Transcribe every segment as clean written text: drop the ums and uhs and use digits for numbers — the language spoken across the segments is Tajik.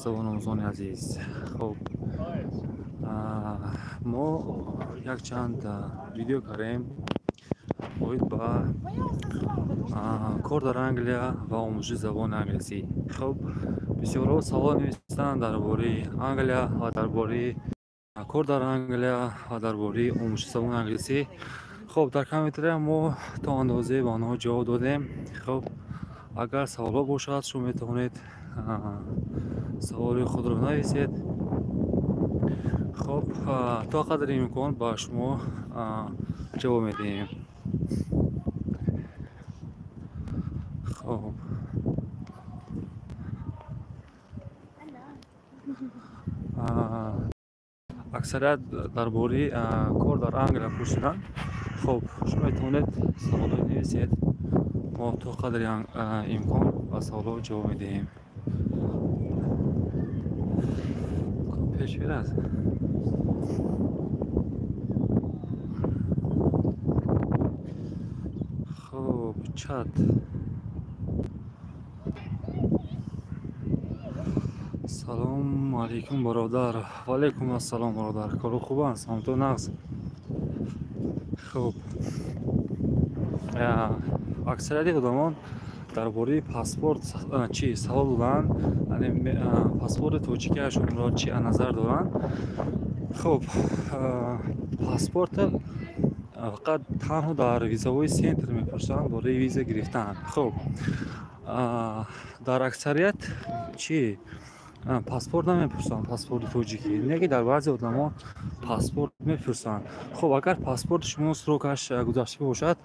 Забономӯзони азиз. Хуб, мо якчанд видео кардем оид ба кор дар Англия ва омӯзиши забони англисӣ. Хуб, бисёрҳо савол нависанд дар бораи Англия ва дар бораи кор дар Англия ва дар бораи омӯзиши забони англисӣ. Хуб, дар комментария мо то андозае ба онҳо ҷавоб додем. Хуб, агар саволҳо бошад, шумо метавонед саволи худро нависед. Хуб, то қадри имкон ба шумо ҷавоб медиҳем. Хуб, аксарият дар бораи кор дар Англия пурсиданд. Хуб, шумо метавонед саволҳо нависед, мо то қадри имкон ба саволҳо ҷавоб медиҳем. Пеш мерад. Хуб, чат. Салому алайкум, бародар. Ва алайкум ассалом, бародар. Кору хубанд? Саломату нағз. Хуб, аксарияти одамон дар бораи паспорт чӣ савол доданд, паспорти тоҷикиашонро чӣ назар доранд. Хуб, паспорта фақат танҳо дар визаҳои центр мепурсанд бораи виза гирифтан. Хуб, дар аксарият чӣ паспорт намепурсанд, паспорти тоҷикӣ, не ки дар баъзе одамо паспорт мепурсанд. Хуб, агар паспорти шумо срокаш гузашта бошад,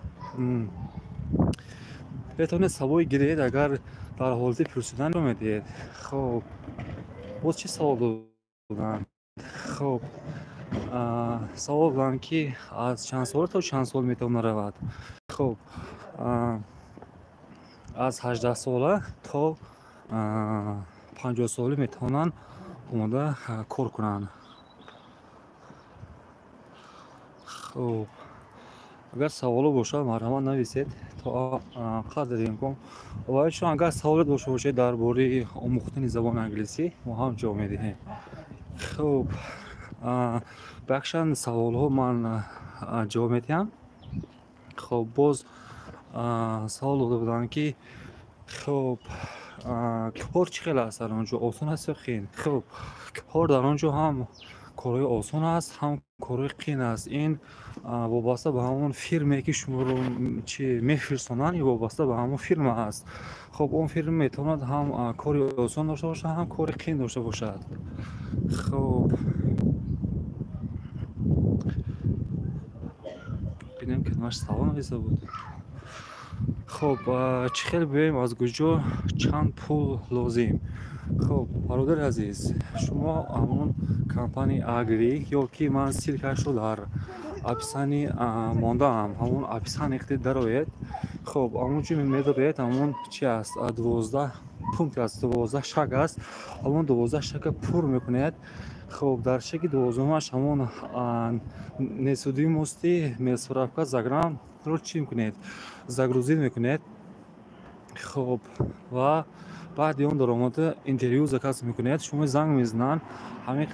метавонед савои гиред, агар дар ҳолати пурсидан медиҳед. Хуб, боз чӣ савол доданд? Хуб, савол доданд, ки аз чанд сола то чанд сол метавона равад. Хуб, аз 18 сола то 50 сола метавонанд омода кор кунанд. Хуб, агар саволо бошад, марҳамат, нависед то қадри имкон. Ва шумо агар саволе дошта бошед дар бораи омӯхтани забони англисӣ, мо ҳам ҷавоб медиҳем. Хуб, ба якчанд саволҳо ман ҷавоб медиҳам. Хуб, боз савол дода буданд, ки хуб, кор чӣ хел аст дар он ҷо, осон аст ё қиин? Хуб, кор дар он ҷо ҳам корҳои осон аст, ҳам корҳои қиин аст. Ин вобаста ба ҳамон фирме, ки шуморо чи мефирсонанд, ин вобаста ба ҳамон фирма аст. Хуб, он фирма метавонад ҳам кори осон дошта бошад, ҳам кори қиин дошта бошад. Хуб, бинем, кадомаш савол нависта буд. Хуб, чӣ хел биёем, аз куҷо, чанд пул лозим? Хуб, бародари азиз, шумо ҳамон компанияи Агри ё ки ман ссылкашро дар описании мондаам, ҳамон описание ки дароед. Хуб, ҳамон ҷо медароед, ҳамон чи аст, 12 пункт аст, 12 шаг аст, ҳамон 12 шага пур мекунед. Хуб, дар шаги 12-умаш ҳамон несудимости, медсправка, загранро чӣ мекунед, загрузить мекунед. Хуб, ва баъди он даромада интервю заказ мекунед, шумо занг мезананд ҳамин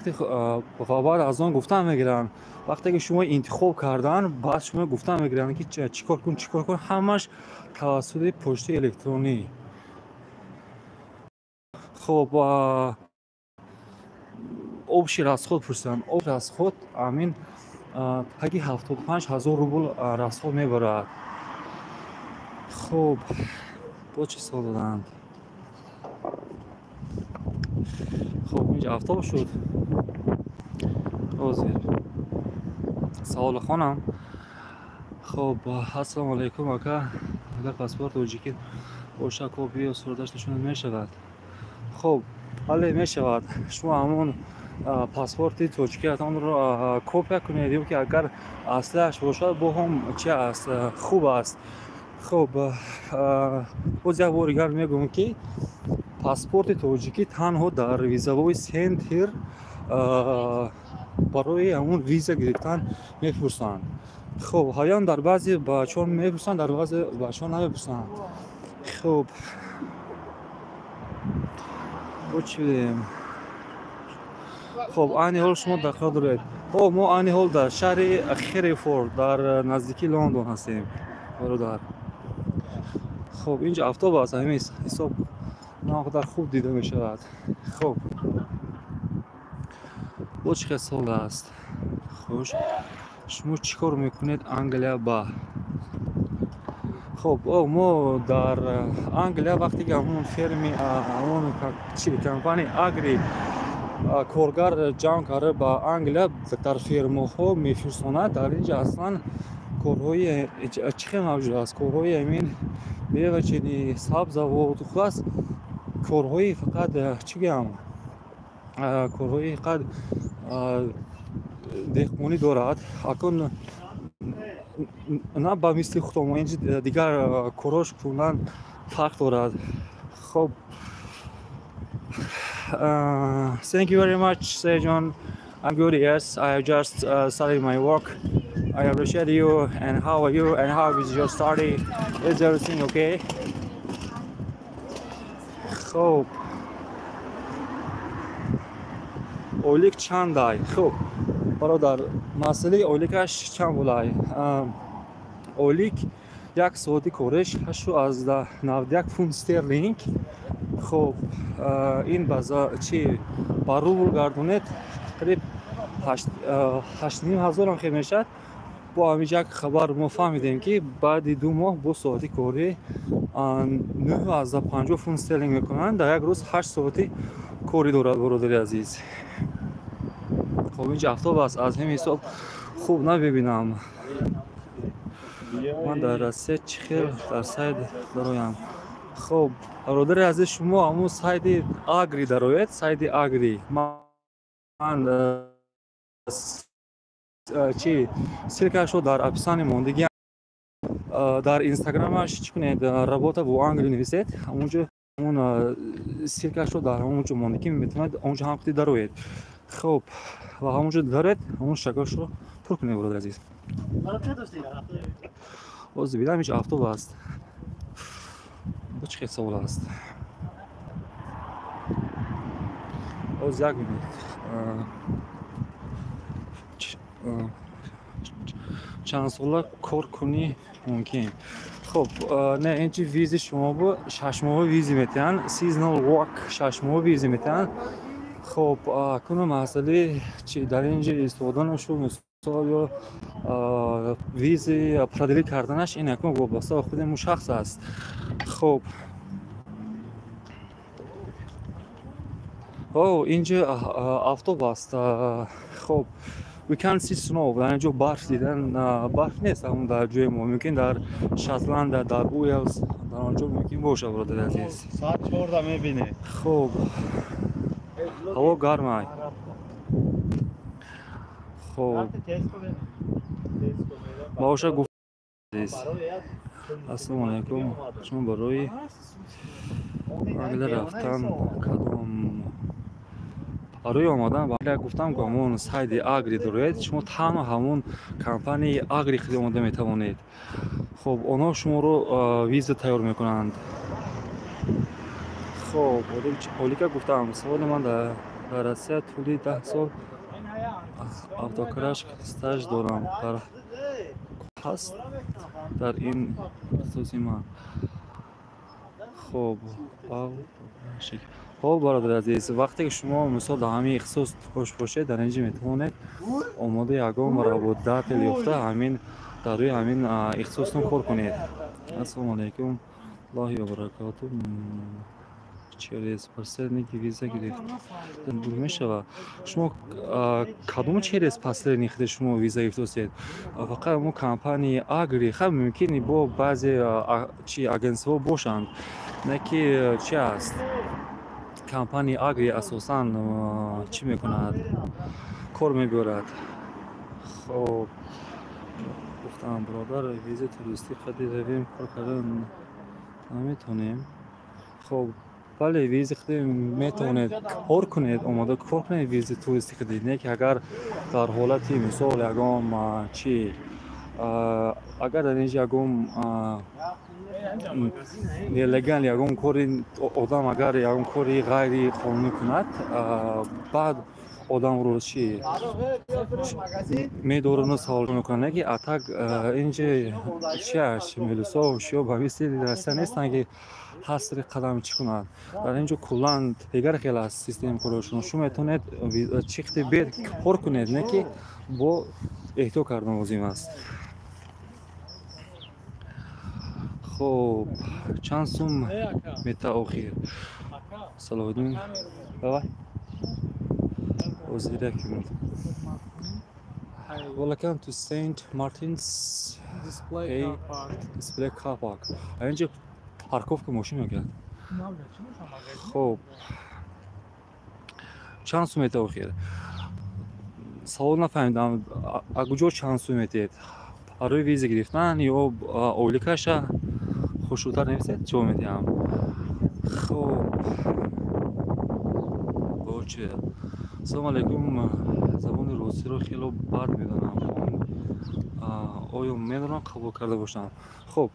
ва баъд аз он гуфтан мегиранд. Вақте ки шумо интихоб карданд, баъд шумо гуфтан мегиранд, ки чӣ кор кун, чӣ кор кун, ҳамаш тавассути почтаи электронӣ. Хуб, общий расход пурсиданд. Общий расход амин таги 75 000 рубл расход мебарад. Хуб, боз чӣ савол доданд? Хуб, инҷа автобус шуд. Ҳозир саволо хонам. Хуб, ассалому алайкум, ака, агар паспорт тоҷикӣ боша, копия сураташ нишон мешавад? Хуб, бале, мешавад. Шумо ҳамон паспорти тоҷикиатонро копия кунед ё ки агар аслиаш бошад, бо ҳам чи аст, хуб аст. Хуб, боз як бори дигар мегӯям, ки паспорти тоҷикӣ танҳо дар визовой центр барои ҳамон виза гирифтан мепурсанд. Хуб, ҳаён дар баъзе бачаҳо мепурсанд, дар баъзе бачаҳо намепурсанд. Хуб, бо чӣ бидем? Хоб, айни ҳол шумо дар куҷо доред? Хоб, мо айни ҳол дар шаҳри Херефорд, дар наздикии Лондон ҳастем, бародар. Хоб, инҷо автобус аст, ҳамин ҳисоб на он қадар хуб дида мешавад. Хоб, боз чӣ хел савол аст? Хуш, шумо чӣ кор мекунед Англия ба? Хоб, мо дар Англия вақте ки ҳамон ферми, ҳамон чи компанияи Агри коргар ҷамъ карда ба Англия дар фермаҳо мефирсонад, дар инҷа аслан корҳои чӣ хел мавҷуд аст? Корҳои ҳамин мевачинӣ, сабзавот, хулас корҳои фақат чӣ гӯям, корҳои фақат деҳқонӣ дорад. Акун на ба мисли худомо, инҷа дигар корҳош куллан фарқ дорад. Хоб, thank you very much, Sejon. I'm good, yes. I just started my work. I appreciate you. And how are you? And how is your study? Is everything okay? Хоб, ойлик чандай? Хуб, бародар, масъалаи ойликаш чанд булай? Ойлик як соати кориш 8,91 фунт стерлинг. Хоб, ин чи ба рубл гардонед, қариб 8,5 ҳазор ҳам хел мешавад. Бо ҳамин як хабар мо фаҳмидем, ки баъди 2 моҳ бо соати корӣ 9,50 фунт стерлинг мекунанд. Дар як рӯз 8 соати корӣ дорад, бародари азиз. Хоб, инҷа автобус аст, аз ҳамин ҳисоб хуб намебинам. Ман дар Россия чӣ хел дар сайт дароям? Хоб, бародари азиз, шумо ҳамун сайти Агри дароед, сайти Агри. Ман чи ссылка шро дар описание мондагиам. Дар Инстаграмаш чӣ кунед, «Работа в Англии» нависед, ҳамунҷо ҳамун ссылка шро дар ҳамонҷо мондагӣ, метавонед онҷо ҳам худи дароед. Хоб, ва ҳамонҷо дароед, ҳамон шаклашро пур кунед, бародари азиз. Боз бинам, ҳеҷ автобус аст. Бо чӣ хел савол аст? Боз як минут. Чанд сола кор кунӣ мумкин? Хоб, не, инчи визи шумо бу 6 моҳа визи метиҳанд, seasonal work 6 моҳа визи метиҳанд. Хоб, куну масъалаи чи дар инҷа истоданашу, мисол, ё визи продлить карданаш, ин якун вобаста ба худи ҳамун шахс аст. Хоб, о, инҷа автобус аст. Хоб, we can't see snow. Дар инҷо барф дидан, барф нест ҳамун дар ҷои мо. Мумкин дар Шотландия, дар Уэлс, дар он ҷо мумкин бошад, бародари азиз. Соат 4-да мебинед. Хоб, ҳаво гармай. Хоб, баоша гуфт. Ассалому алайкум, шумо барои Англия рафтан кадом барои омадан ба Англия? Гуфтам, ки ҳамон сайти Агри дороед, шумо танҳо ҳамон компанияи Агри худи омода метавонед. Хоб, онҳо шуморо виза тайёр мекунанд. Хоб, олика гуфтам. Саволи ман: дар Россия тӯли 10 сол автокраш стаж дорам, дар ҳаст дар ин ихтисоси ман? Хоб, хоб, бародари азиз, вақте ки шумо, мисол, дар ҳамин ихтисос хош бошед, дар инҷа метавонед омода ягон работодатель ёфта, ҳамин дар рӯи ҳамин ихтисостон кор кунед. Ассалому алайкум ллоҳи ва баракоту. Через посредники виза гирифт мешавад? Шумо кадом через посредник худи шумо виза гирифтосед? Фақат мо компанияи Агри, ха, мумкин бо баъзе чи агентство бошанд, не ки чи аст, компанияи Агри асосан чӣ мекунад, кор мебиёрад. Хоб, гуфтам, бародар, визаи туристӣ қади равем, кор кардан наметавонем? Хоб, бале, визи худи метавонед кор кунед, омода кор кунед визи туристӣ худи, не ки агар дар ҳолати, мисол, ягон чи, агар дар инҷа ягон Нелегал ягон кори одам, агар ягон кори ғайриқонунӣ кунад, баъд одамро чи медорану савол мекунанд, ки а так инҷи чиаш милисо шиё ба мисли Россия нестанд, ки ҳасри қадам чӣ кунанд. Дар ин ҷо куллан дигар хел аст системи корашон. Шумо метавонед чихти бед кор кунед, не ки бо эҳтиёт кардан лозим аст. Хоб, чанд сум мета охир? Салоҳиддин, давай. Ҳозир як минут. Welcome to Saint Martin's Display Car Park. Display Car Park. Инҷо парковка мошин мекунад. Хоб, чанд сум мета охир? Савол нафаҳмидам, куҷо чанд сум метиҳед? Барои виза гирифтан ё ойликаша? Хушрӯтар нависед, ҷавоб медиҳам. Хоб, боче. Ассалому алайкум. Забони русиро хело бад медонам. Оё медонам қабул карда бошам? Хоб,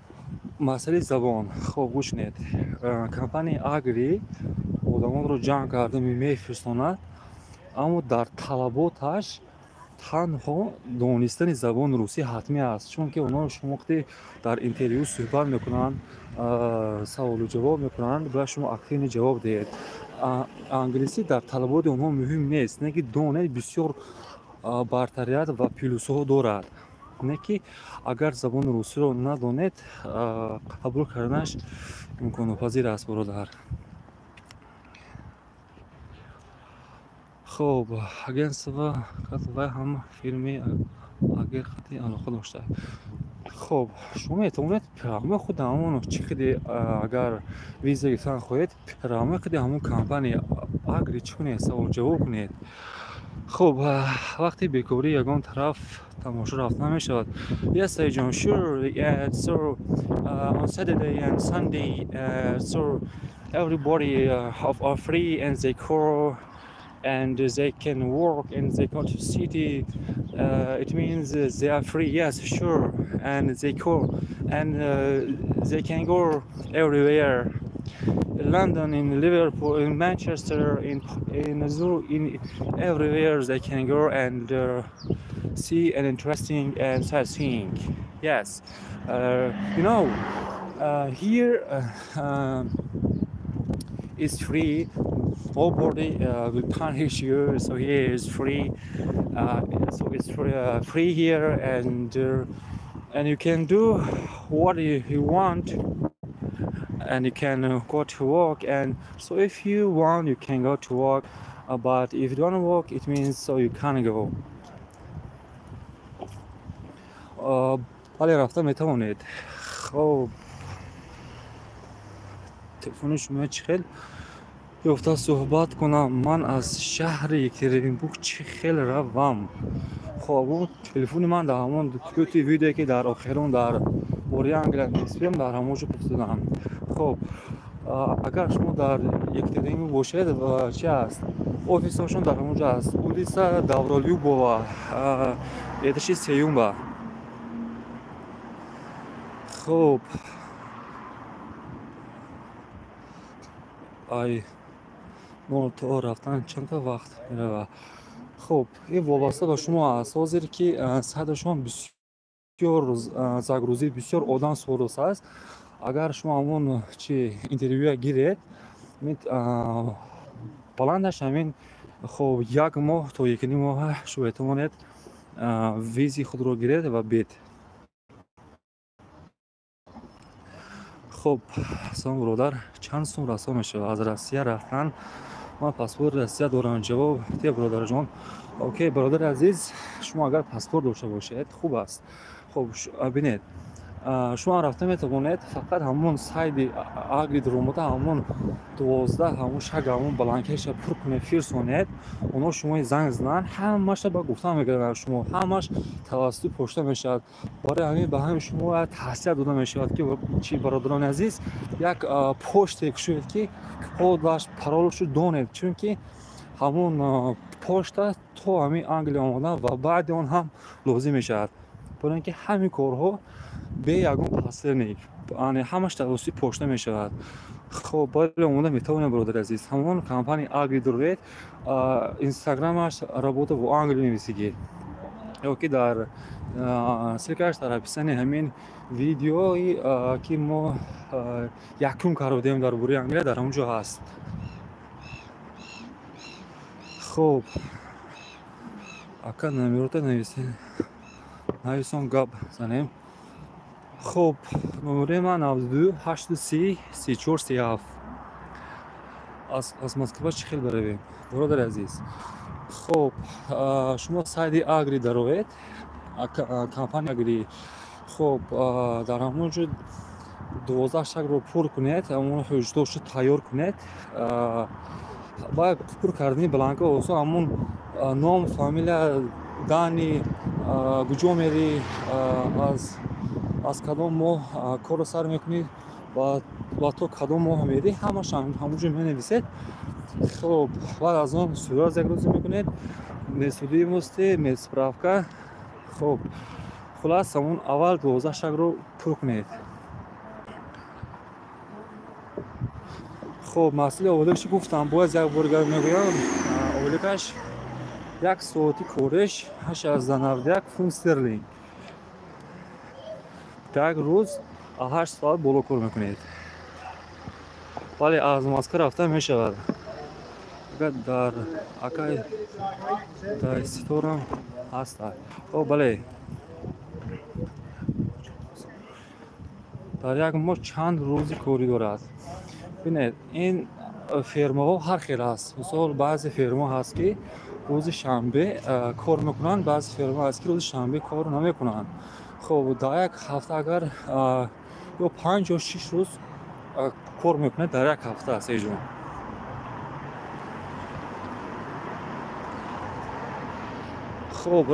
масъалаи забон. Хоб, гӯш кунед. Компанияи Агри одамонро ҷамъ карда мефирстонад, аммо дар талаботаш танҳо донистани забони русӣ ҳатмӣ аст, чунки онҳо шумо вақте дар интервю суҳбат мекунанд, саволу ҷавоб мекунанд, бояд шумо активно ҷавоб диҳед. Англисӣ дар талаботи онҳо муҳим нест, не ки донед бисёр бартарият ва плюсҳо дорад, не ки агар забони русиро надонед, қабул карданаш имконнопазир аст, бародар. Хоб, агентство вай ҳам фирми агер хати алоқа дошта. Хоб, шумо метавонед прямо худ ҳамон чӣ хиди, агар виза гирифтан хоҳед, прямо худи ҳамон компания Агри чӣ кунед, савол ҷавоб кунед. Хоб, вақти бекорӣ ягон тараф тамошо рафта намешавад. Yes, Saidjon, sure. Yeah, so on Saturday and Sunday, so everybody are free and they call and they can work and they go to city. It means they are free. Yes, sure. And they call and they can go everywhere. In London, in Liverpool, in Manchester, in Zurich, in everywhere they can go and see an interesting and sightseeing. Yes, you know, here it's free. Nobody will punish you, so here is free. So it's free here, and you can do what you want, and you can go to work. And so if you want, you can go to work, but if you don't work, it means so you can't go. Бале, рафта метавонед. Хоб, телефони шумо чӣ хел ёфта суҳбат кунам? Ман аз шаҳри Екатеринбург чӣ хел равам? Хоб, он телефони ман дар ҳамон кути видеое, ки дар охирон дар бораи Англия нависем, дар ҳамон ҷо пурсидам. Хоб, агар шумо дар Екатеринбург бошед, чи аст? Офисҳошон дар ҳамон ҷо аст. Улица Добролюбова, этажи сеюмба. Хоб, ай мо то рафтан чанд вақт меравад? Хоб, ин вобаста ба шумо аст. Ҳозир ки садашон бисёр загрузӣ, бисёр одам сорос аст. Агар шумо ҳамон чи интервюя гиред, баландаш ҳамин, хоб, як моҳ то якним моҳ шумо метавонед визи худро гиред ва бед. Хоб, салом бародар, чанд сум расо мешавад аз Россия рафтан? Ман паспорти Россия дорам. Ҷавоб дия, бародарҷон. Окей, бародари азиз, шумо агар паспорт дошта бошед, хуб аст. Хоб, бинед, шумо рафта метавонед, фақат ҳамон сайди Агри даромада, ҳамон 12 ҳамон шаг, ҳамон бланкеша пур кунед, фирсонед, онҳо шумои занг зананд, ҳамаша ба гуфтан мегиранд, шумо ҳамаш тавассути почта мешавад. Барои ҳамин ба ҳамин шумо таҳсия дода мешавад, ки чи, бародарони азиз, як почте кушоед, ки кодаш, паролашро донед, чунки ҳамон почта то ҳамин Англия омадан ва баъди он ҳам лозим мешавад. Барои ин ки ҳамин корҳо бе ягон посредник. Ҳамаш тавассути почта мешавад. Хоб, бале, омода метавонем, бародари азиз. Ҳамон компания Агри доред, инстаграмаш «Работа в Англии» нависигӣ ё ки дар ссылка ш дар описании ҳамин видеои, ки мо якум кардем дар бораи Англия, дар он ҷо ҳаст. Хоб, ака, номерота нависен, нависон, гап занем. Хоб, номери ман 92 830 34 37. Аз Москва чӣ хел баравем, бародари азиз? Хоб, шумо сайти Агри даровед, компания Агри. Хоб, дар ҳамон ҷо 12 шаг ро пур кунед, ҳамон ҳуҷҷатошро тайёр кунед. Баъд пур кардани бланка осон, ҳамон ном, фамилия, данные, куҷо мерӣ, аз кадом моҳ корро сар мекунӣ ва то кадом моҳ мерӣ, ҳамаш ҳамон ҷо менависед. Хоб, баъд аз он сурат загрузӣ мекунед, несудимости, медсправка. Хоб, хулас, ҳамон аввал 12 шаг ро пур кунед. Хоб, масъалаи ойликши гуфтам, бояд як бори гап мегӯям. Ойликаш як соати кориш 8,91 фунт стерлинг. Як рӯз 8 соат боло кор мекунед. Бале, аз Москва рафта мешавад. Агар дар акай дар ситорам ҳаста. О, бале, дар як моҳ чанд рӯзи корӣ дорад? Бинед, ин фермаҳо ҳар хел аст. Мисол, баъзе ферма ҳаст, ки рӯзи шанбе кор мекунанд, баъзе ферма ҳаст, ки рӯзи шанбе кор намекунанд. Хоб, дар як ҳафта агар ё 5 ё 6 рӯз кор мекунад дар як ҳафта, сеҷон. Хоб,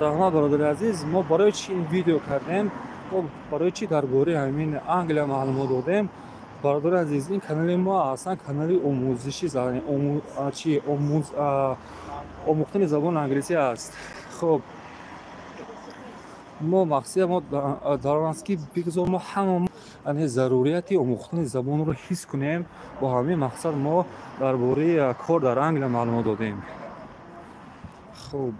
раҳмат, бародари азиз. Мо барои чӣ ин видео кардем? Мо барои чӣ дар бораи ҳамин Англия маълумот додем? Бародари азиз, ин канали мо аслан канали омӯзиши чи омӯхтани забони англисӣ аст. Хоб, мо мақсади мо дар он аст, ки бигзор мо ҳама зарурияти омӯхтани забонро ҳис кунем. Бо ҳамин мақсад мо дар бораи кор дар Англия маълумот додем. Хоб,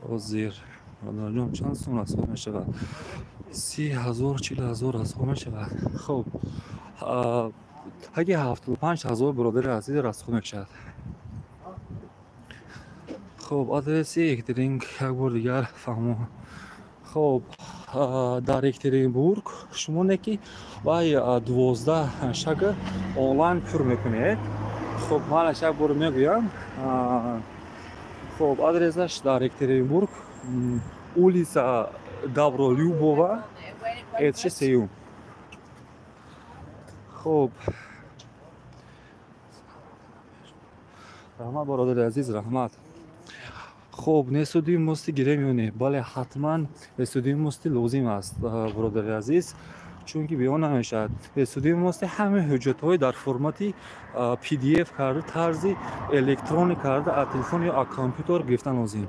ҳозир, бародарҷон, чанд сум расход мешавад? 30 000, 40 000 расход мешавад. Хоб, таги 75 000, бародари азиз, расход мешавад. Хоб, адреси Екатеринг як бор дигар фаҳмо. Хоб, дар Екатеринбург шумо не ки вай 12 шаг а онлайн пур мекунед. Хоб, манаш як бор мегӯям. Хоб, адресаш дар Екатеринбург, улица Добролюбова, этажи сеюм. Хоб, раҳмат, бародари азиз, раҳмат. Хоб, несудимости гирем ё не? Бале, ҳатман несудимости лозим аст, бародари азиз, чунки беон намешавад. Несудимости ҳамаи ҳуҷҷатҳои дар формати PDF карда, тарзи электронӣ карда, аз телефон ё аз компютер гирифтан лозим.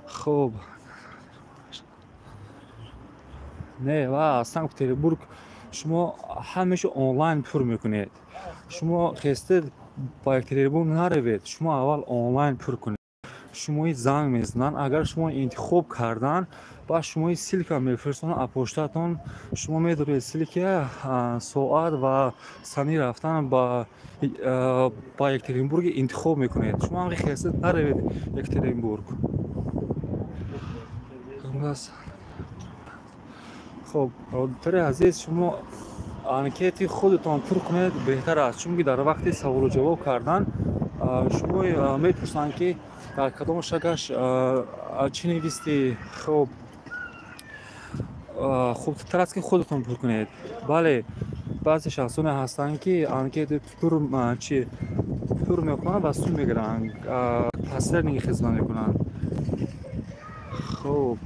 Хоб, не, ва аз Санкт Петербург шумо ҳамеша онлайн пур мекунед. Шумо хесте ба Екатеринбург наравед, шумо аввал онлайн пур кунед. Шумои занг мезананд, агар шумо интихоб кардан, баъд шумои ссылка мефирстонанд аз поштаатон. Шумо медоред ссылка, соат ва санаи рафтан ба Екатеринбург интихоб мекунед. Шумо ҳам хесте наравед Екатеринбург. Хоб, бародари азиз, шумо анкети худатон пур кунед беҳтар аст, чунки дар вақти саволу ҷавоб кардан шумо мепурсанд, ки дар кадом шаг аш чӣ навистӣ. Хоб, хубтар аст, ки худатон пур кунед. Бале, баъзе шахсоне ҳастанд, ки анкети пур чи пур мекунанд ва сум мегиранд, посредник хизмат мекунанд. Хоб,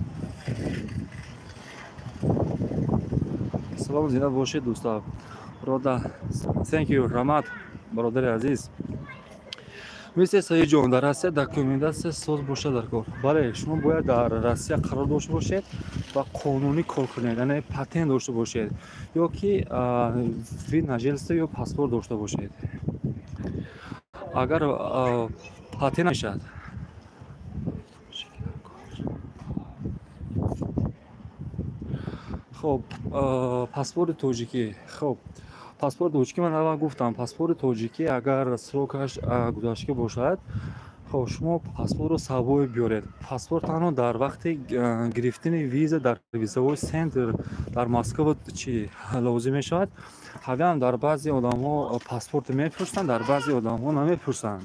салом, зинда бошед, дӯста, brother, thank you, раҳмат, бародари азиз. Мисли Саидҷон, дар Россия документатсия соз бошад дар кор. Бале, шумо бояд дар Россия қарор дошта бошед ва қонунӣ кор кунед, яъне патент дошта бошед ё ки вид на жительство ё паспорт дошта бошед. Агар патент мешавад. Хоб, паспорти тоҷикӣ. Хоб, паспорти тоҷикӣ ман аввал гуфтам, паспорти тоҷикӣ агар срокаш гузаштагӣ бошад, хоб, шумо паспортро сабои биёред. Паспорт танҳо дар вақти гирифтани виза дар визовой центр дар Москва чи лозим мешавад. Ҳавиам дар баъзе одамҳо паспорт мепурсанд, дар баъзе одамҳо намепурсанд.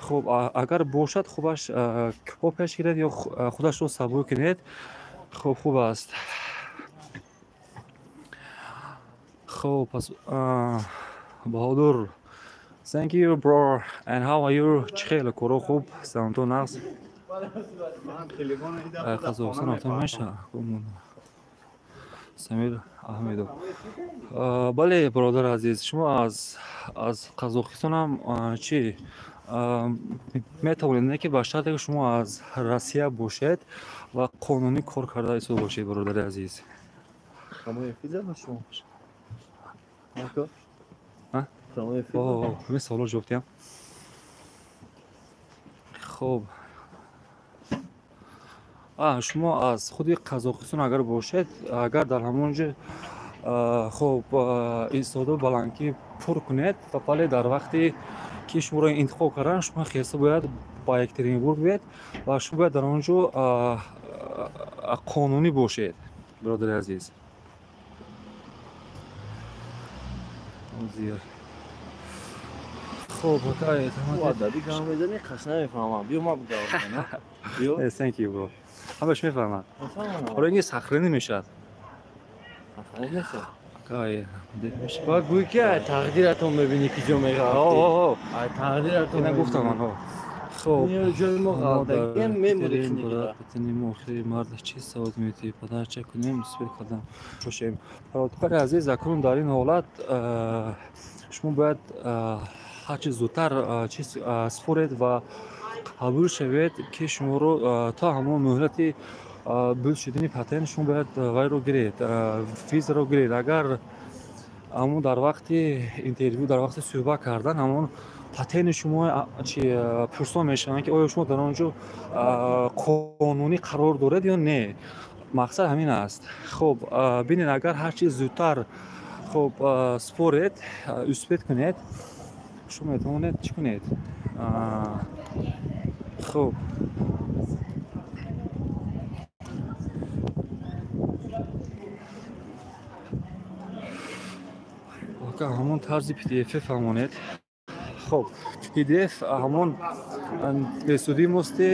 Хоб, агар бошад, хубаш копияш гиред ё худашро сабой кунед. Хоб, хуб аст. Хоб, пас Баҳодур, thank you bro, and how are you? Чӣ хеле коро хуб, саломато нағз. Қазоқистон рафта меша? Самир Аҳмедов. Бале, бародари азиз, шумо аз Қазоқистонам чӣ метавонед, не ки ба шарте ки шумо аз Россия бошед ва қонунӣ кор карда истода бошед, бародари азиз. Ҳамин саволо ҷавоб диҳам. Хоб, шумо аз худи Қазоқистон агар бошед, агар дар ҳамон ҷо хоб истода баланкӣ пур кунед, вале дар вақте ки шуморо интихоб карданд, шумо хеста бояд ба Екатеринбург биед ва шумо бояд дар он ҷо қонунӣ бошед, бародари азиз. Хоб, акай, адаби гап мезанӣ, қаш намефаҳмам. Биё ман гап. Биё. Thank you bro. Ҳамаш мефаҳмад. Ҳоло ин сахрӣ мешавад. Сахрӣ мешавад. Акай, баъд гӯй ки ай тақдиратон мебинӣ ки ҷо мерафтӣ. О, ай тақдиратон. Ина гуфтам ман, ҳо. Хоб, ҷои мо ғалтагием мемурем. Брат, охири мард чӣ савод метиҳӣ? Падар ча кунем, успел кардам бошем. Бародари азиз, акнун дар ин ҳолат шумо бояд ҳарчи зудтар чиз супоред ва қабул шавед, ки шуморо то ҳамон муҳлати бул шудани патент шумо бояд вайро гиред, визаро гиред. Агар ҳамон дар вақти интервю, дар вақти суҳбат кардан ҳамон патенти шумо чи пурсон мешаванд, ки оё шумо дар он ҷо қонунӣ қарор доред ё не. Мақсад ҳамин аст. Хоб, бинед, агар ҳарчи зудтар хоб супоред, успед кунед, шумо метавонед чӣ кунед? Хоб, ака ҳамон тарзи PDF фаҳмонед. Хоб, PDF ҳамон несудимости,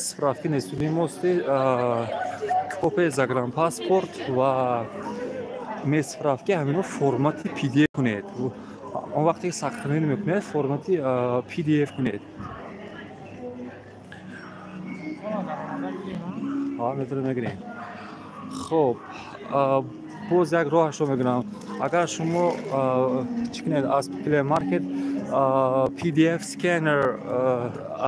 справки несудимости, копия загранпаспорт ва медсправки ҳамино формати PDF кунед. Он вақте ки сохранение мекунед, формати PDF кунед. Метавонем мегирем. Хоб, боз як роҳашро мегӯям. Агар шумо чӣ кунед, аз Play Market PDF scanner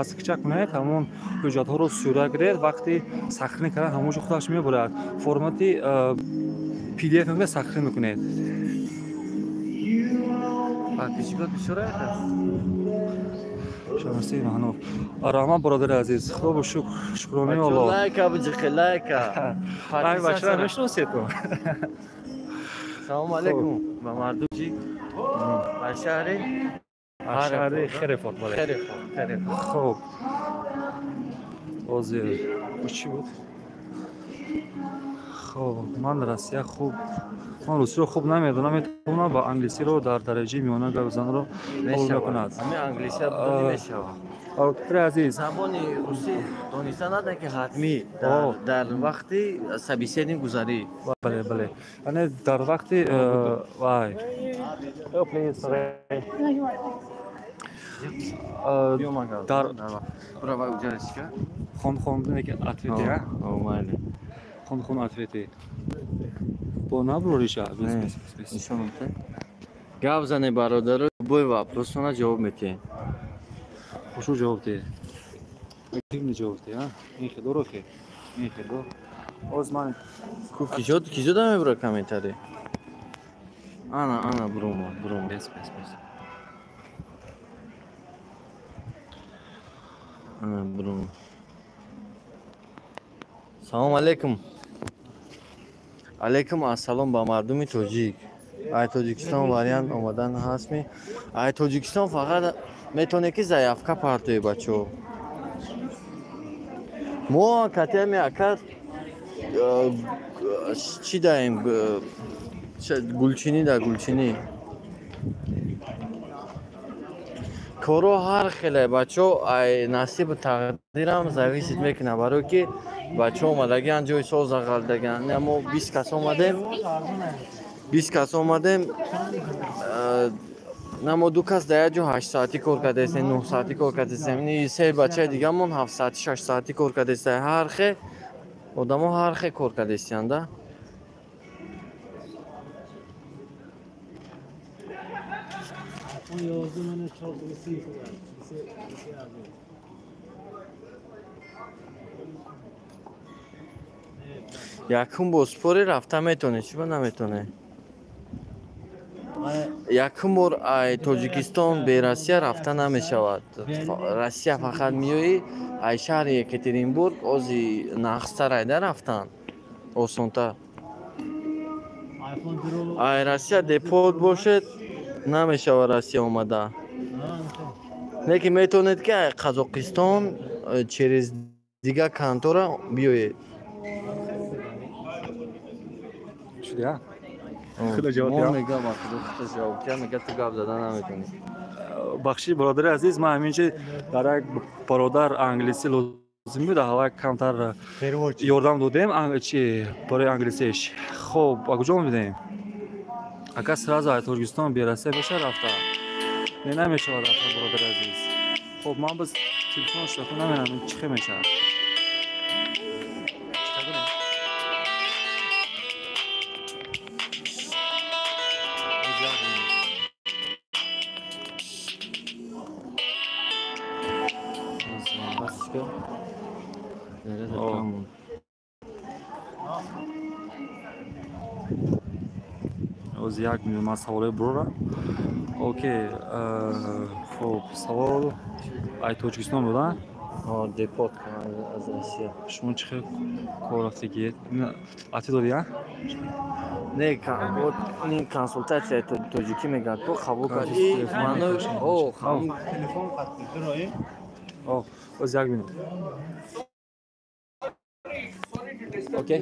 аз кича кунед, ҳамон ҳуҷҷатҳоро сурат гиред, вақти сохранение кардан ҳамон ҷо худаш мебарад. Формати PDF мекунед, сохранение мекунед. Подписчикот бисёр аст. Шамси Маҳнов. Раҳмат, бародари азиз. Худо бо шукр, шукрони Аллоҳ. Лайка биҷиқи, лайка. Ай бачара мешиносед ту? Салом алейкум ба мардум чи? Аз шаҳри? Аз шаҳри Херефорд, бале. Херефорд, Херефорд. Хоб. Ҳозир чӣ буд? Хоб, ман Россия хуб, ман русиро хуб намедонам, метавонам ба англисиро дар дараҷаи миёна гап занро қабул мекунад. Ҳамин англисия бидонӣ мешавад. Бародари азиз, забони русӣ дониста нада ки ҳатмӣ дар вақти собеседник гузарӣ. Бале, бале. Яъне дар вақти вай. Дар хон хондане ки ответи, а? Майли. Хон хон ответи. Бо наброриша. Нишон гап зане, бародаро, любой вопросона ҷавоб метиҳем. Хушу ҷавоб диҳ. Активно ҷавоб диҳ, а? Ин хело хе. Ин хело. Оз ман Киҷо киҷо да мебура комментарий? Ана, ана, бурума, бурума. Бес, бес, бес. Ана, бурума. Салом алейкум. Алейкум ассалом ба мардуми тоҷик. Ай Тоҷикистон вариант омадан ҳастми? Ай Тоҷикистон фақат метавонед ки заявка партоед, бачаҳо. Мо катиями ака чӣ даем? Гулчинӣ да гулчинӣ. Коро ҳар хеле, бачаҳо, ай насибу тақдирам зависит мекунад, барое ки бачаҳо омадагиан ҷои соз ағалдагиан. Мо 20 кас омадем, 20 кас омадем, на мо ду кас дар як ҷо 8 соатӣ кор кардастем, 9 соатӣ кор кардастем. Се бачаи дигамон 7 соатӣ, 6 соатӣ кор кардастем. Ҳар хе одамо ҳар хе кор кардастиянд, да? Якум бор спори рафта метавонед, чӣ ба наметавонед? Якум бор ай Тоҷикистон бе Россия рафта намешавад. Россия фақат меоӣ ай шаҳри Екатеринбург, ози нағзтар айда рафтан, осонтар. Ай Россия депорт бошед, намешавад Россия омада. Не ки метавонед ки ай Қазоқистон через дигар контора биёед. Шудия? Худо ҷавоб диҳад. Мега ба худо худо ҷавоб диҳад, мега ту гап зада наметавонӣ. Бахши бародари азиз, ман ҳаминчи дар як бародар англисӣ лозим буд, ҳава камтар ёрдам додем чи барои англисиш. Хоб, ба куҷо мебинем? Ака сразу аз Тоҷикистон бе Россия мешавад рафта? Не, намешавад рафта, бародари азиз. Хоб, ман боз телефон шудаку намедонам чӣ хел мешавад. Оз як минут ман саволе бурорам. Окей, хоб, савол ай Тоҷикистон буда? Депорт аз Россия. Шумо чӣ хел кор рафтагиед? Ати додӣ, а? Не, ин консултатсияи тоҷикӣ мегӯяд, ко қабул кард. Телефон қатъ дуроем. Оз як минут. Okay.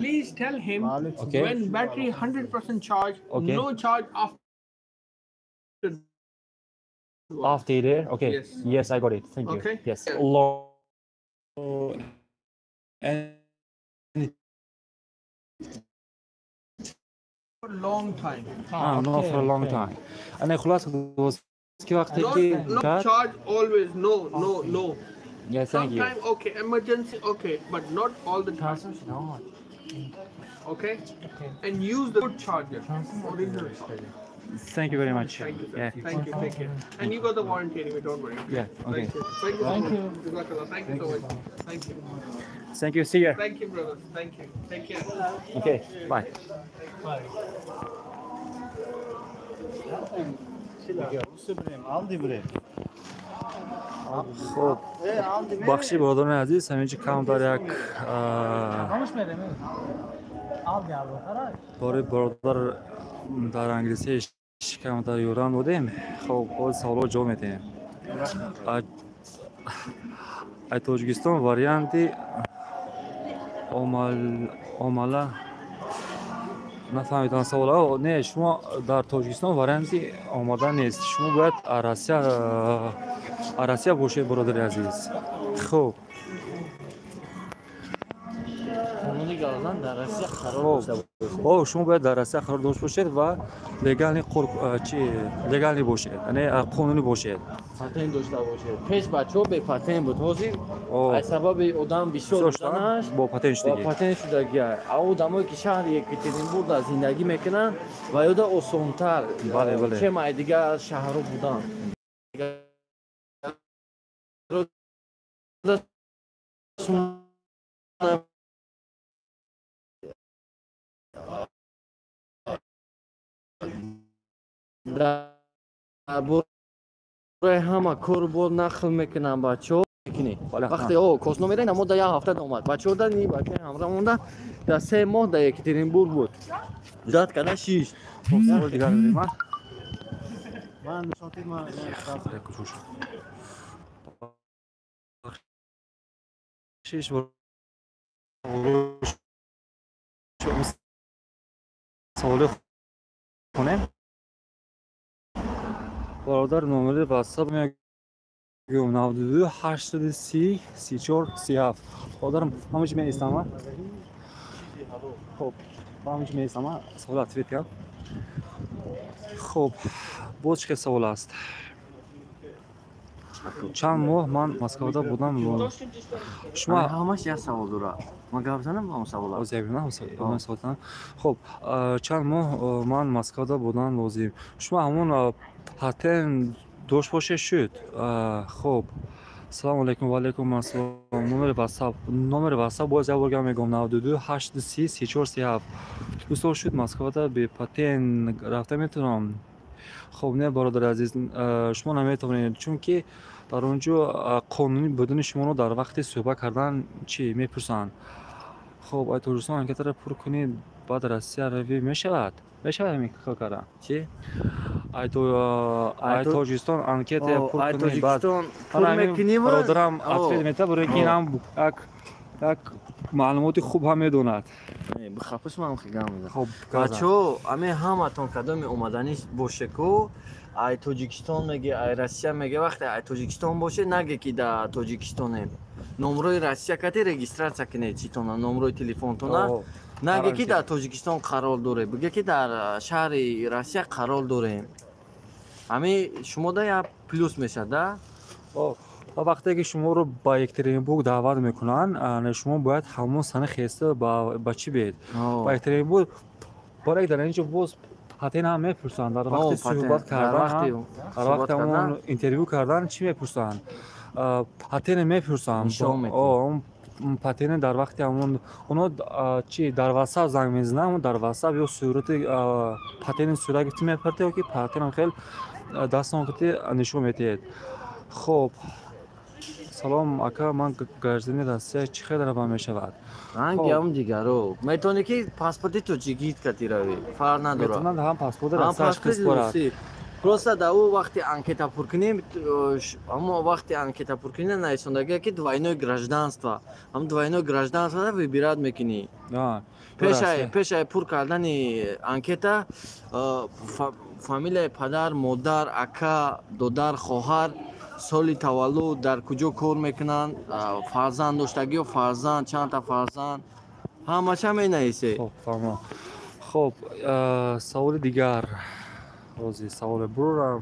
Please tell him okay. When battery 100% charge, okay. No charge after. After there, okay. Yes. Yes, I got it. Thank you. Okay. Yes. Long and for long time. Ah, not for a long time. And I خلاص ки вақте ки no charge always, no, no, no. Yes, thank you. Sometime okay, emergency okay, but not all the time. Okay? Okay. And use the good charger. Original charger. Thank you very much. Thank you, sir. Yeah. Thank you, take care. And you got the warranty anyway, don't worry. Yeah, okay. Thank you. Thank you so much. Jazakallah. Thank you so much. Thank you. Thank you. See you. Thank you, brother. Thank you. Take care. Okay, bye. Bye. Хоб, бахши бародарони азиз, ҳаминҷи камтар як барои бародар дар англисӣ камтар ёрдам додем. Хоб, боз саволҳо ҷавоб медиҳем. Ай Тоҷикистон варианти омала нафаҳмидам саволҳо. Не, шумо дар Тоҷикистон варианти омода нест. Шумо бояд Россия бошед, бародари азиз. Хоб, қонуни галзан дар Россия қарор дошта бошед. О, шумо бояд дар Россия қарор дошта бошед ва легални чи легални бошед, яъне қонунӣ бошед. Патент дошта бошед. Пеш бачаҳо бе патент буд. Ҳозир аз сабаби одам бисёр шуданаш бо патент шудагӣ. Бо патент шудагӣ. А одамое ки шаҳри Екатеринбург дар зиндагӣ мекунанд ва ёда осонтар. Бале, бале. Чем ай дигар шаҳрҳо будан. Дар бораи ҳама кору бор нақл мекунам, бачаҳо. Вақте косно мерен, амо да як ҳафта омад бачаҳо, да ни бачаи ҳамра монда, да 3 моҳ да Екатеринбург буд, зад када шиш. Савол дигар дорем, а? Ман нишонтид, ман. Як кучуш. Бахшиш, саволи хонем. Бародар, номери ватсап мегӯям: 92 830 34 37. Бародарам, ҳамаҷи меистама. Хоб, ҳамаҷи меистама, савол ответ кардам. Хоб, боз чӣ хел савол аст? Чанд моҳ ман Москвада будам? Шумо Ҳамаш як савол дора, ман гап занам ба он савола. Оз як саволтан. Хоб, чанд моҳ ман Москвада будан лозим? Шумо ҳамон патент дошт бошед, шуд. Хоб, салому алайкум. Ва алайкум ассалом. Номери ватсап, номери ватсап боз як бор гап мегӯям: 92 830 34 37. 2 сол шуд, Москвада бе патент рафта метавонам? Хоб, не, бародари азиз, шумо наметавонед, чунки дар он ҷо қонунӣ будани шуморо дар вақти суҳбат кардан чӣ мепурсанд. Хоб, ай Тоҷикистон анкетаро пур кунӣ, баъд Россия равӣ, мешавад? Мешавад ҳамин хел кардан? Чӣ? Ай Тоҷикистон анкета пур кунӣ, баъд пур мекунӣ. Бародарам ответ метавад, барои ки инам як маълумоти хуб ҳам медонад. Бихапус, ман гап мезанам. Хоб. Бачаҳо, ами ҳаматон кадоми омаданӣ боше ку, ай Тоҷикистон меге, ай Россия меге, вақте ай Тоҷикистон боше, наге ки да Тоҷикистонем. Номрои Россия кати регистрация кунед читона, номрои телефонтона. Наге ки дар Тоҷикистон қарор дорем, биге ки дар шаҳри Россия қарор дорем. Ами шумо да як плюс мешад да. Ва вақте ки шуморо ба Екатеринбург даъват мекунанд, шумо бояд ҳамон сана хеста ба чӣ биед? Ба Екатеринбург. Барои дар ин ҷо боз патент ҳам мепурсанд дар вақти суҳбат кардан, дар вақти ҳамон интервю кардан чӣ мепурсанд? Патене мепурсанд. Патене дар вақти ҳамон оно чи дар ватсап занг мезананд, дар ватсап ё сурати патени сурат гирифти мепартед, ё ки патенам хел дастон кати нишон медиҳед. Хоб, салом, ака, ман гражданини Россия, чӣ хел раван мешавад? Рангиам дигаро метавонӣ ки паспорти тоҷикит кати равӣ, фарқ надорад. Метавонад ҳам паспорти Россияш қисборад. Просто да ӯ вақти анкета пур кунем, ҳамо вақти анкета пур кунӣ нависондагия ки двойное гражданство, ҳам двойное гражданство выбирать мекунӣ. Пешаи пур кардани анкета фамилияи падар, модар, ака, додар, хоҳар, соли таваллуд, дар куҷо кор мекунанд, фарзанд доштагиё, фарзанд, чандта фарзанд, ҳамаша менависе. Хоб, саволи дигар. Ҳозир саволе бурам.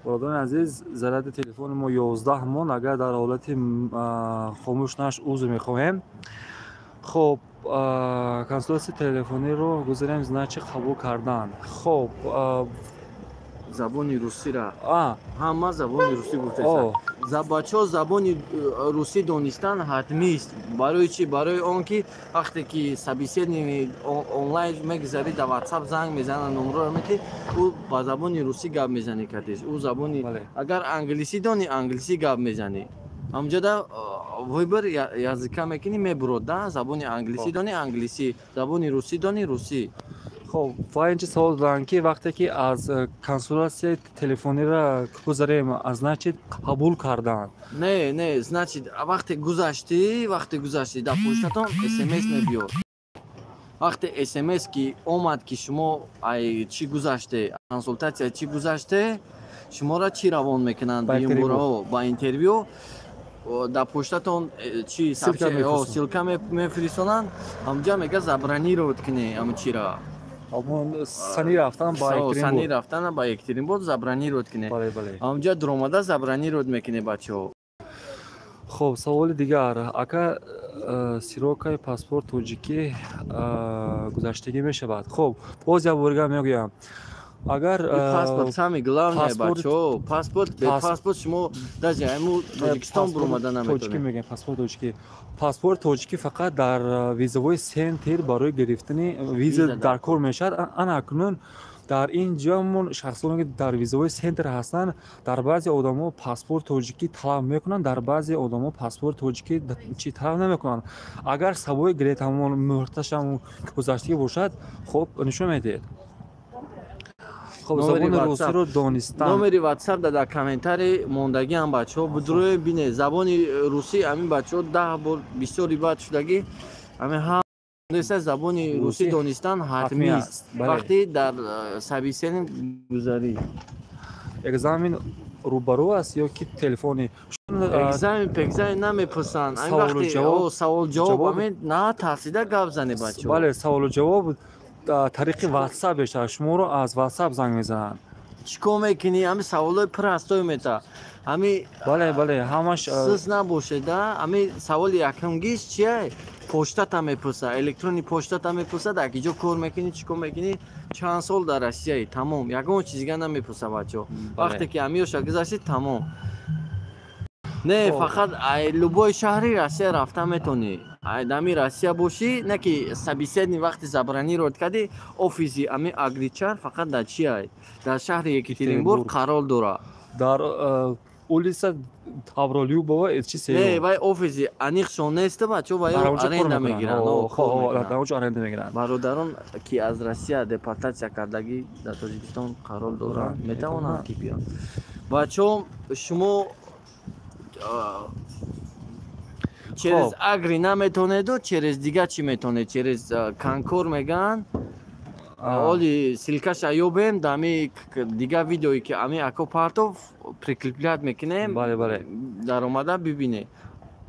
Бародарони азиз, заряди телефони мо 11 монд. Агар дар ҳолати хомӯш наш, узр мехоҳем. Хоб, консултатсияи телефониро гузарем, значит қабул кардан. Хоб. Забони русира ҳама забони русӣ гуфтеса. Бачаҳо, забони русӣ донистан ҳатмист. Барои чӣ? Барои он ки вақте ки собеседование онлайн мегузарӣ, дар ватсап занг мезанад, номроро мети, ӯ ба забони русӣ гап мезанӣ катиш, ӯ забони, агар англисӣ донӣ, англисӣ гап мезанӣ. Ҳамҷода выбор языка мекунӣ, мебурод да, забони англисӣ донӣ англисӣ, забони русӣ донӣ русӣ. Хоб, ва инчи савол доданд, ки вақте ки аз консултатсияи телефонира гузарем, значит қабул карданд? Не, не, значит вақте гузаштӣ, вақте гузаштӣ, дар почтатон смс мебиёд. Вақте смс ки омад, ки шумо ай чӣ гузаште, консултатсия чӣ гузаште, шуморо чӣ равон мекунанд ба интервю, дар почтатон чи ссылка мефиристонанд. Ҳамҷа мега забронировать кунӣ ҳамн чира. Сани рафтан ба Сани рафтан ба Екатеринбург забронировать кунӣ. Ҳамҷа дуромада забронировать мекунӣ, бачаҳо. Хоб, саволи дигар. Ака, срокаи паспорт тоҷикӣ гузаштагӣ мешавад? Хоб, боз як борга мегӯям. Агар паспорт самый главное, бачо, паспорт, бе паспорт шумо даже айму Тоҷикистон буромада наметавонед. Тоҷикӣ мегӯем, паспорт тоҷикӣ. Паспорт тоҷикӣ фақат дар визовой центр барои гирифтани виза дар кор мешавад. Ана акнун дар ин ҷо шахсоне ки дар визовой центр ҳастанд, дар баъзе одамо паспорт тоҷикӣ талаб мекунанд, дар баъзе одамо паспорт тоҷикӣ чӣ талаб намекунанд. Агар сабои гиред, ҳамон муҳлаташам гузаштагӣ бошад, хоб нишон медиҳед. Хоб, забони русиро донистан. Номери WhatsApp дар комментари мондагиам, бачаҳо, будрои бине. Забони русӣ ҳамин бачаҳо 10 бор бисёри бад шудагӣ, ҳамин ҳам забони русӣ донистан ҳатмист вақте дар собеседование гузарӣ. Экзамен рӯбарӯ аст ё ки телефони? Экзамен пекзамен намепурсанд. Савол ҷавоб, ҳамин на тарсида гап зане, бачаҳо. Бале, саволу ҷавоб тариқи WhatsApp бештар, шуморо аз WhatsApp занг мезананд. Чӣ кор мекунӣ? Ҳамин саволҳои простой мета. Ҳамин бале, бале, ҳамаш сис набошеда. Ҳамин саволи якумгиш чия? Почтата мепурсад, электронный почтата мепурсад, дар ки ҷо кор мекунӣ, чӣ кор мекунӣ, чанд сол дар Россияи, тамом. Ягон чиз дига намепурсад, бачаҳо. Вақте ки ҳамиёша гузаштед, тамом. Не, фақат любой шаҳри Россия рафта метонӣ. Дами Россия бошӣ, не ки собеседование вақти забронировать кардӣ, офиси ами Агричар фақат дар чиай? Дар шаҳри Екатеринбург қарор дорад. Дар улица Тавролюбова чи се? Не, вай офиси аниқшон нест, бачо, вай аренда мегиранд. Дар онҷо аренда мегиранд. Бародарон, ки аз Россия депортатсия кардагӣ дар Тоҷикистон қарор доранд, метавонанд ки биёнд. Бачо, шумо через Агри наметонеду, через дига чӣ метонед? Через Конкор мегӯянд. Оли ссылкаша ёбем, дами дига видеое ки ами ако партов прикреплять мекунем. Бале, бале. Даромада бибинед.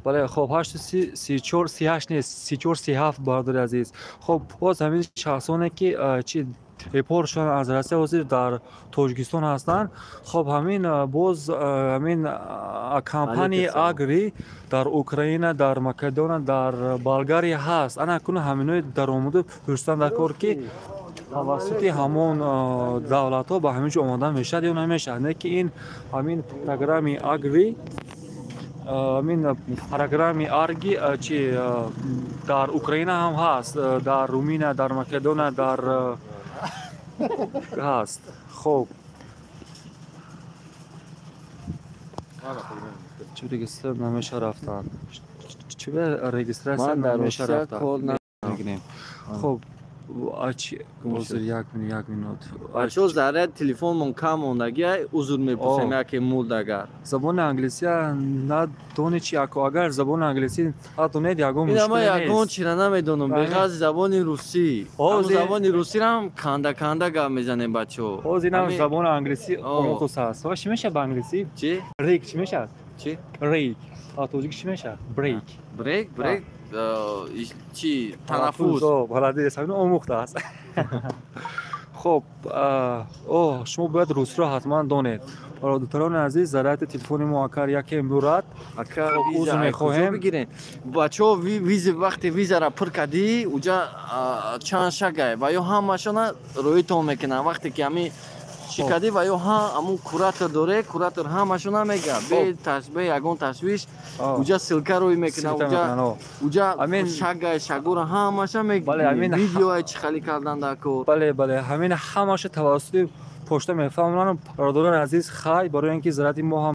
Бале, хоб, 8 34 38 нест, 34 37, бародари азиз. Хоб, боз ҳамин шахсоне ки чи депорт шуданд аз Россия, ҳозир дар Тоҷикистон ҳастанд. Хоб, ҳамин боз ҳамин компанияи Агри дар Украина, дар Македония, дар Болгария ҳаст. Ана акнун ҳаминои даромаду пурсидан дар кор, ки тавассути ҳамон давлатҳо ба ҳамин ҷо омода мешавад ё намешавад. Не ки ин ҳамин программаи Агри, ҳамин программаи Арги чи дар Украина ҳам ҳаст, дар Руминия, дар Македония, дар ҳаст. Хоб, чӣ регистратсия намеша рафтан? Чӣ регистратсия намеша рафтан? Хоб, ҳозир як минут. Бачаҳо, заряд телефонмон кам мондагиай, узр мепурсем, яке мурд агар. Забони англисия надони чи, ако агар забони англисӣ надонед, ягон мушкиле нест. Ягон чира намедонам беғарзи забони русӣ. Забони русиам канда канда гап мезанем, бачаҳо. Ҳозир инам забони англисӣ омӯхтус аст. Чӣ мешавад ба англисӣ? Чӣ? Break чӣ мешавад? Чӣ? Break. Тоҷикӣ чӣ мешавад? Break. Break, break чи, танаффус. Молодец, ҳамин омӯхтааст. Хоб, о, шумо бояд русиро ҳатман донед. Бародарони азиз, заряди телефони мо акар яке мурад, узр мехоҳем. Бигирем, бачаҳо. Визи вақте визара пур кардӣ, уҷа чанд шагай ва ё ҳамашона рӯитон мекунанд. Вақте ки ҳамин чӣ кардӣ, ва ё ҳа ҳамун куратор доре, куратор ҳамашона мега, бе ягон ташвиш. Уҷа ссылка рӯй мекунад, уҷа шагай шагура ҳамаша мега, видеои чӣ хали кардан дар кор. Бале, бале, ҳамин ҳамаша тавассути почта мефаҳмонанд, бародарони азиз. Хай, барои ин ки заряди мо ҳам